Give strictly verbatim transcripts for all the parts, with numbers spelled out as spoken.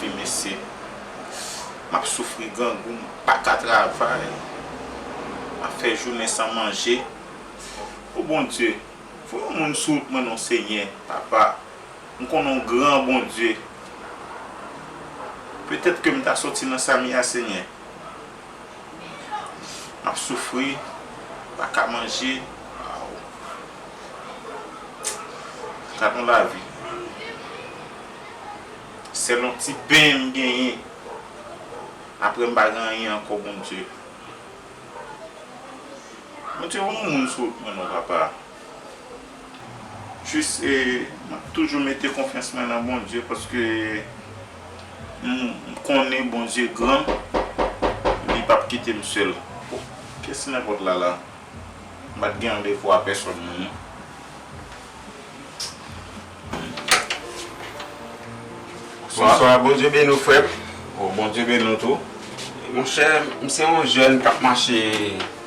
Wi, mesye. M ap soufri grangou, m pa ka travay. M ap fè jounen san manje. O Bondye, voye yon moun sou wout mwen non, Senyè, Papa. M konnen w gran Bondye. Petèt ke m ta soti nan sa m ye a, Senyè. M ap soufri, pa ka manje. Waw. Gad yon lavi. Sèl yon ti pen m genyen. Apre m pa gen anyen ankò, Bondye. Bondye, voye yon moun sou wout mwen non, Papa. Jis, e, m ap toujou mete konfyans mwen nan Bondye paske m, m konnen Bondye gran, li p ap kite m sèl. O, kiyès ki nan pòt la la? M pa t gen randevou a pèsòn moun non. Bonswa, Bondye beni w, frè m. O, Bondye beni w tou. Monchè, m se yon jèn k ap mache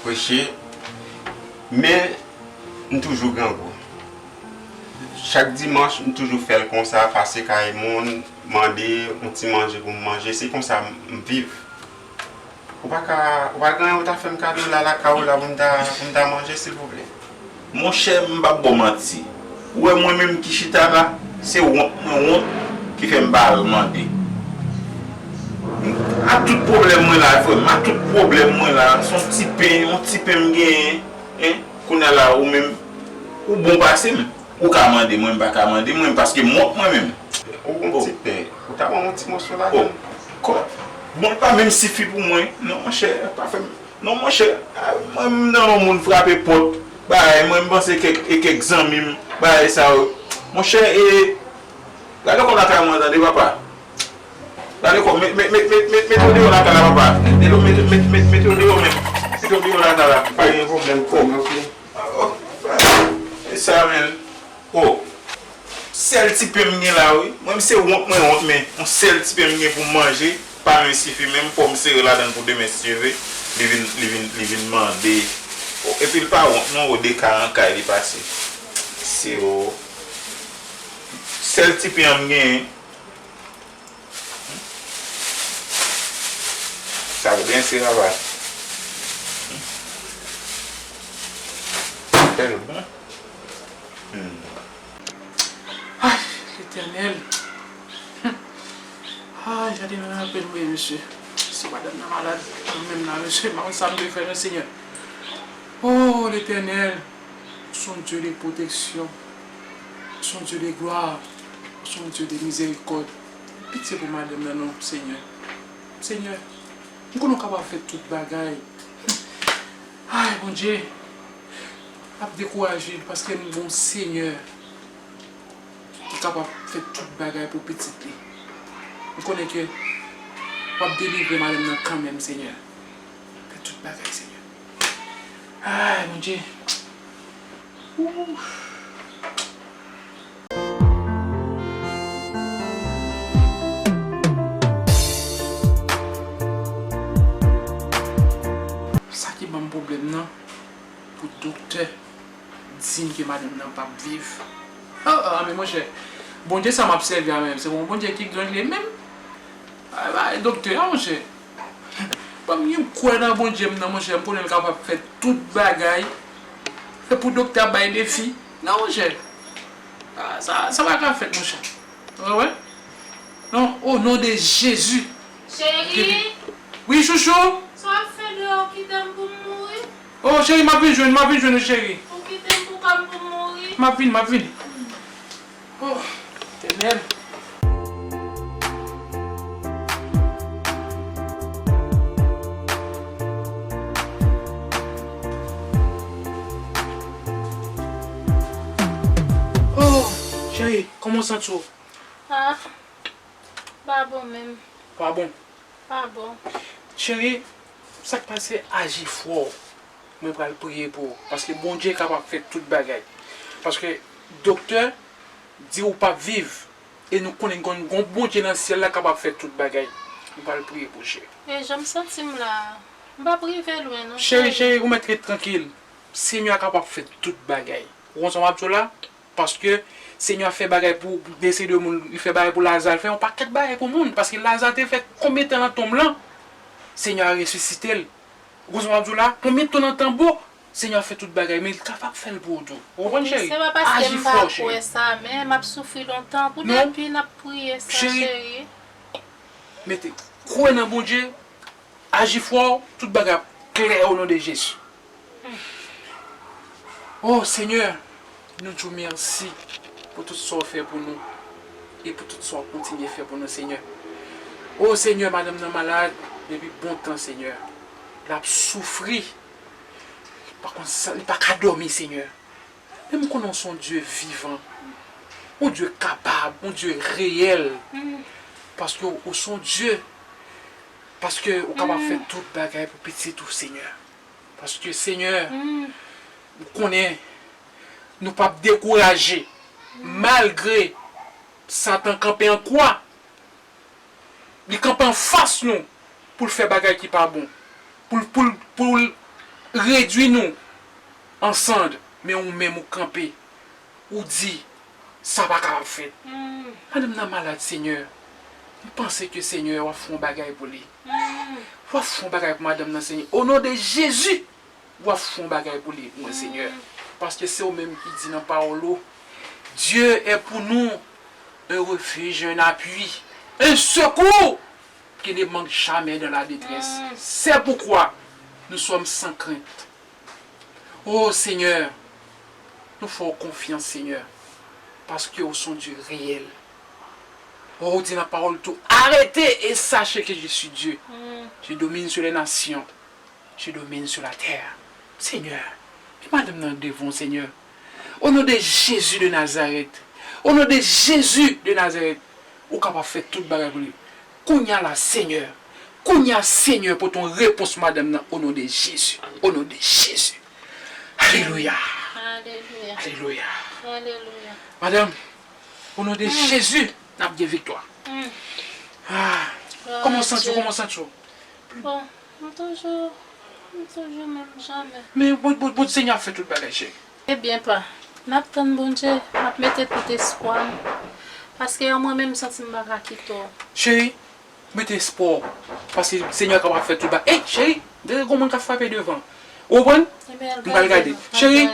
preche, men m toujou grangou. Chak dimanch, m toujou fè l konsa, pase kay moun, mande yon ti manje pou m manje. Se konsa m, m viv. Ou pa ka, ou pa gen anyen ou ta fè m kado la, lakay ou la pou m ta, pou m ta manje, silvouplè? Monchè, m p ap ba w manti. Ou wè mwen menm ki chita la, se wont mwen wont ki fè m pa al mande. A tout pwoblèm mwen la, frè m, a tout pwoblèm mwen la, se yon ti pen, yon ti pen m genyen, en, kounye a la, ou menm, ou bon pase m. Ou ka mande mwen, m pa ka mande mwen, paske m wont mwen menm. Ou gon ti pen, ou ta ban m yon ti moso ladann. Kò, bon, l pa menm sifi pou mwen. Non, monchè, pa fè m. Non, monchè, a, mwen, m nan yon moun frape pòt, bagay, mwen, m panse kèk, e kèk zanmi m, bagay sa yo. Monchè, e, gade kò lakay mwen, tande, papa. Gade kò, met, met, met, met, met, mete yo deyò lakay la, papa. Mete yo, mete, mete, mete, mete yo deyò menm. Mete yo deyò lakay la. Pa gen pwoblèm, kò. Ok. E sa menm. O, sèl ti pen m gen la, wi. Mwen, m se wont mwen wont, men yon sèl ti pen m gen pou m manje, pa menm sifi menm, fò m sere ladann pou demen, si Dye ve, li vin, li vin, li vin mande. O, epi l pa wont, non, o, de kay an kay li pase. Se o. Sèl ti pen an m genyen. Sa byen se rabat. Tèl bon. Hmm. Ay, Letènèl. Ay, gade nan apèl mwen, mesye. Si madanm nan malad, mwen menm la, mesye, m pa konn sa m dwe fè, non, Senyè. O, Letènèl, ou se yon Dye de pwoteksyon. Ou se yon Dye de glwa. Ou se yon Dye de mizèrikòd. Pitye pou madanm nan, non, Senyè. Senyè, m konnen w kapab fè tout bagay. Ay, Bondye, m ap dekouraje paske m gon Senyè ki kapab fè tout bagay pou pitit li. M konnen ke w ap delivre madanm nan kanmenm, Senyè. Fè tout bagay, Senyè. Ay, Bondye. Ooh. Sa ki ban m pwoblèm nan, pou doktè di m ke madanm nan p ap viv. Ah, ah, men monchè, Bondye sa m ap sèvi a menm, se yon Bondye ki gran li ye menm. Ay, bay doktè a, monchè. Ban m gen kwè nan Bondye m nan, monchè, m konnen l kapab fè tout bagay. Se pou doktè a bay defi. Non, monchè. Ah, sa, sa pa ka fèt, monchè. Ou wè? Non, o non de Jezi. Cheri! Wi, chouchou? Sa w ap fè deyò? Kite m pou m mouri? O, cheri, m ap vin jwenn, m ap vin jwenn ou, cheri. Ou kite m pou kò m pou m mouri? M ap vin, m ap vin. Oh, Letènèl. Oh, cheri, kòman w santi w? Ah, pa bon menm. Pa bon? Pa bon. Cheri, sa k pase, aji fò. Mwen pral priye pou ou, paske Bondye kapab fè tout bagay. Paske doktè di ou p ap viv, e nou konnen gon, gon Bondye nan syèl la kapab fè tout bagay. Nou pral priye pou ou, cheri. E jan m santi m la, m p ap rive lwen non, cheri, cheri. Cheri, ou mèt ret trankil. Senyè a kapab fè tout bagay. Ou konn sa m ap di w la? Paske Senyè a fè bagay pou, pou de se de moun, li fè bagay pou Laza, li fè yon pakèt bagay pou moun, paske Laza te fè konbyen tan nan tonm lan, Senyè a resisite l. Ou konprann sa m ap di w la? Konbyen tan nan tanbo, Senyè a fè tout bagay, men li kapab fè l pou ou tou. Ou konprann, cheri? Se pa paske m pa kwè sa, men m ap soufri lontan pou depi n ap priye sa, cheri. Mete, kwè nan Bondye, aji fwa w, tout bagay ap klè o non de Jezi. O Senyè, nou di w mèsi pou tout sa w fè pou nou e pou tout sa w ap kontinye fè pou nou, Senyè. O Senyè, madanm nan malad depi bon tan, Senyè. L ap soufri. Li pa konn sa, li pa ka dòmi, Senyè. Men m konnen w se yon Dye vivan, yon Dye kapab, yon Dye reyèl. Paske w se yon Dye, paske ou kapab fè tout bagay pou pitit ou, Senyè. Paske, Senyè, m konnen nou p ap dekouraje, malgre Satan kanpe an kwa. Li kanpe anfas nou pou l fè bagay ki pa bon, pou l, pou l, pou l redui nou an sand, men ou menm ou kanpe, ou di, sa pa kapab fèt. Madanm nan malad, Senyè. M panse ke, Senyè, w ap fè yon bagay pou li. W ap fè yon bagay pou madanm nan, Senyè. O non de Jezi, w ap fè yon bagay pou li, mwen, Senyè. Paske se ou menm ki di nan pawòl ou, Dieu est pour nous un refuge, un appui, un secours qui ne manque jamais dans la détresse. C'est pourquoi nous sommes sans crainte. O Senyè, nou fè w konfyans, Senyè, paske ou se yon Dye reyèl. O, ou di nan pawòl tou, arrêtez et sachez que je suis Dieu. Je domine sur les nations. Je domine sur la terre. Senyè, men madanm nan devan w, Senyè. O non de Jezi de Nazarèt. O non de Jezi de Nazarèt. Ou kapab fè tout bagay pou li. Kounye a la, Senyè. Kounye a, Senyè, pote yon repons madanm nan, o non de Jezi. O non de Jezi. Alelouya. Alelouya. Alelouya. Alelouya. Madanm, o non de Jezi, n ap gen viktwa. Ah, kòman w santi w? Kòman w santi w? Bon, m toujou, m toujou menm jan, men. Men bon, bon, bon, Senyè ap fè tout bagay, cheri. Ebyen, pa, n ap tann Bondye, m ap mete tout espwa m. Paske an mwen menm, m santi m pa ka kite w. Cheri, mete espwa w. Paske Senyè kapab fè tout bagay. Ey, cheri, dèyè gon moun k ap frape devan. Ou konprann? M pral gade. Cheri,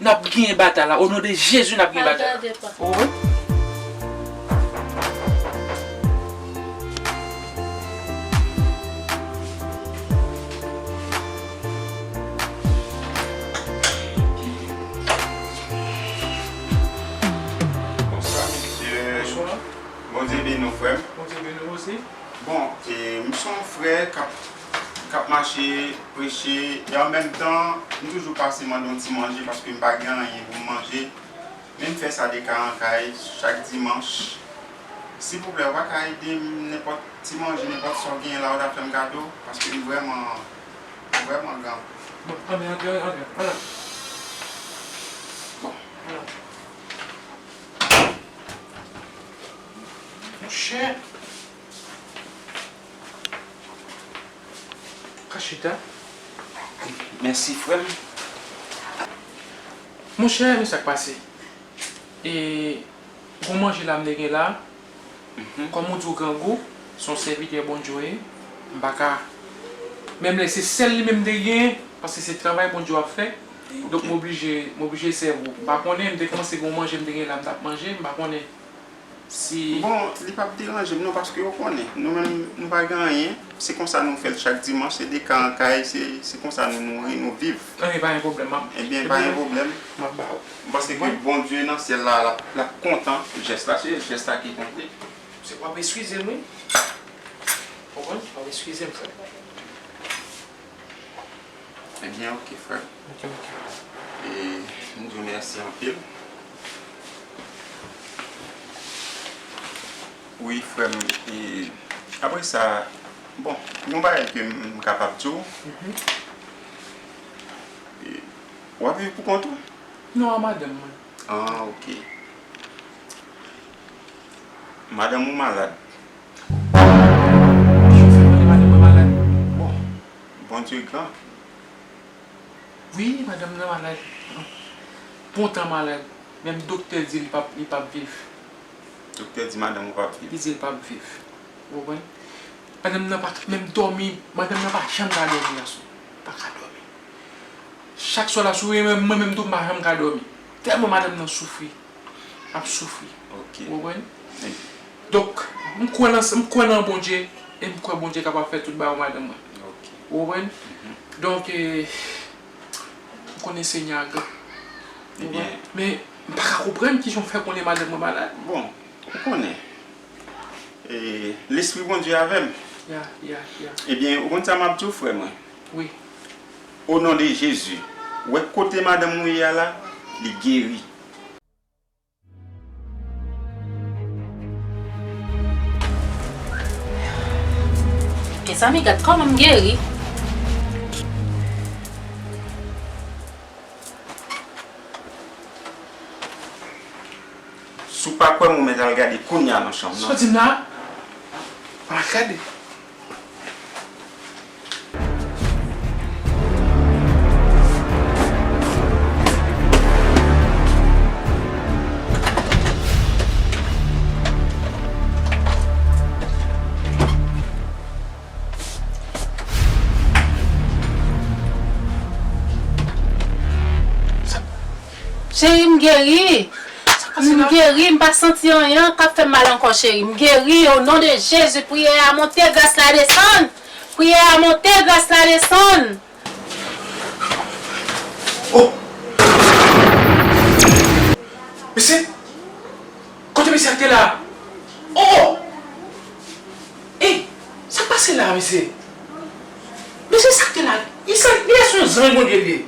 n ap genyen batay la. O non de Jezi, n ap genyen batay la. Ou konprann? Bonswa, mesye. Bondye beni w, frè m. Bondye beni w osi. Bon, e, m se yon frè k ap, k ap mache, preche, e an menm tan, m toujou pase mande yon ti manje paske m pa gen anyen pou m manje. Men m fè sa de kay an kay chak dimanch. Silvouplè, ou pa ka ede m nenpòt ti manje, nenpòt sa w genyen la, ou ta fè m kado? Paske m vrèman, m vrèman gen anpil. Bon, antre, antre, antre. Ala. Bon. Ala. Monchè. Ka chita. Mèsi, frè m. Monchè, men sa k pase. E, gon manje la m te gen la. Kòm ou di w grangou, se yon sèvitè Bondye w ye. M pa ka, menm lè se sèl li menm m te gen, paske se travay Bondye w ap fè. Donk, m oblije, m oblije sèvi w. M pa konnen, m te panse gon manje m te gen la, m t ap manje, m pa konnen. Si. Bon, li p ap deranje m non, paske ou konnen, nou menm, nou pa gen anyen. Se konsa nou fè l chak dimanch, se de kay an kay, se, se konsa nou nouri, nou viv. Anyen, pa gen pwoblèm, m ap. Ebyen, pa gen pwoblèm. M ap ba ou. M panse ke Bondye nan syèl la, l ap, l ap kontan. Jès la, se jès la ki konte. Se w ap eskize m, wi. Ou konprann? W ap eskize m, frè. Ebyen, oke, frè m. Oke, oke. E, m di w mèsi anpil. Wi, frè m. E, apre sa, bon, yon bagay ke m kapab di w. E, w ap viv pou kont ou? Non, a madanm mwen. Ah, oke. Madanm ou malad. Chofè mwen, madanm mwen malad. Bon. Bondye gran. Wi, madanm nan malad. Bon tan malad. Menm doktè di li p ap, li p ap viv. Doktè di madanm ou p ap viv. Li di li p ap viv. Ou konprann? Madanm nan pa ka menm dòmi, madanm nan pa janm ka dòmi aswè. Pa ka dòmi. Chak swa l ap soufri, mwen menm tou m pa janm ka dòmi. Tèlman madanm nan soufri. Ap soufri. Ok. Ou konprann? Donk, m kwè nan, m kwè nan Bondye, e m kwè Bondye kapab fè tout bagay pou madanm mwen. Ok. Ou konprann? Donk, eh, m konnen Senyè a gran. Ou konprann? Men, m pa ka konprann kijan w fè konnen madanm mwen malad. Bon, ou konnen. E, Lespri Bondye avè m. Ya, ya, ya. Ebyen, ou konn sa m ap di w, frè mwen? Wi. O non de Jezi, ou wè kote madanm ou ye a la, li geri. Mezanmi, gad kòman m geri. Si w pa kwè m, ou mèt al gade kounye a nan chanm nan. Sa w di m la? Al gade. Cheri, m geri. M geri, m pa santi anyen k ap fè m mal ankò, cheri. M geri, o non de Jezi, priyè a monte, gras la desann. Priyè a monte, gras la desann. Oh! Mesye! Kote mesye a te la? Oh! Ey! Sa k pase la, mesye? Mesye, sa k te la? Li se, li se yon zanj Bondye li ye.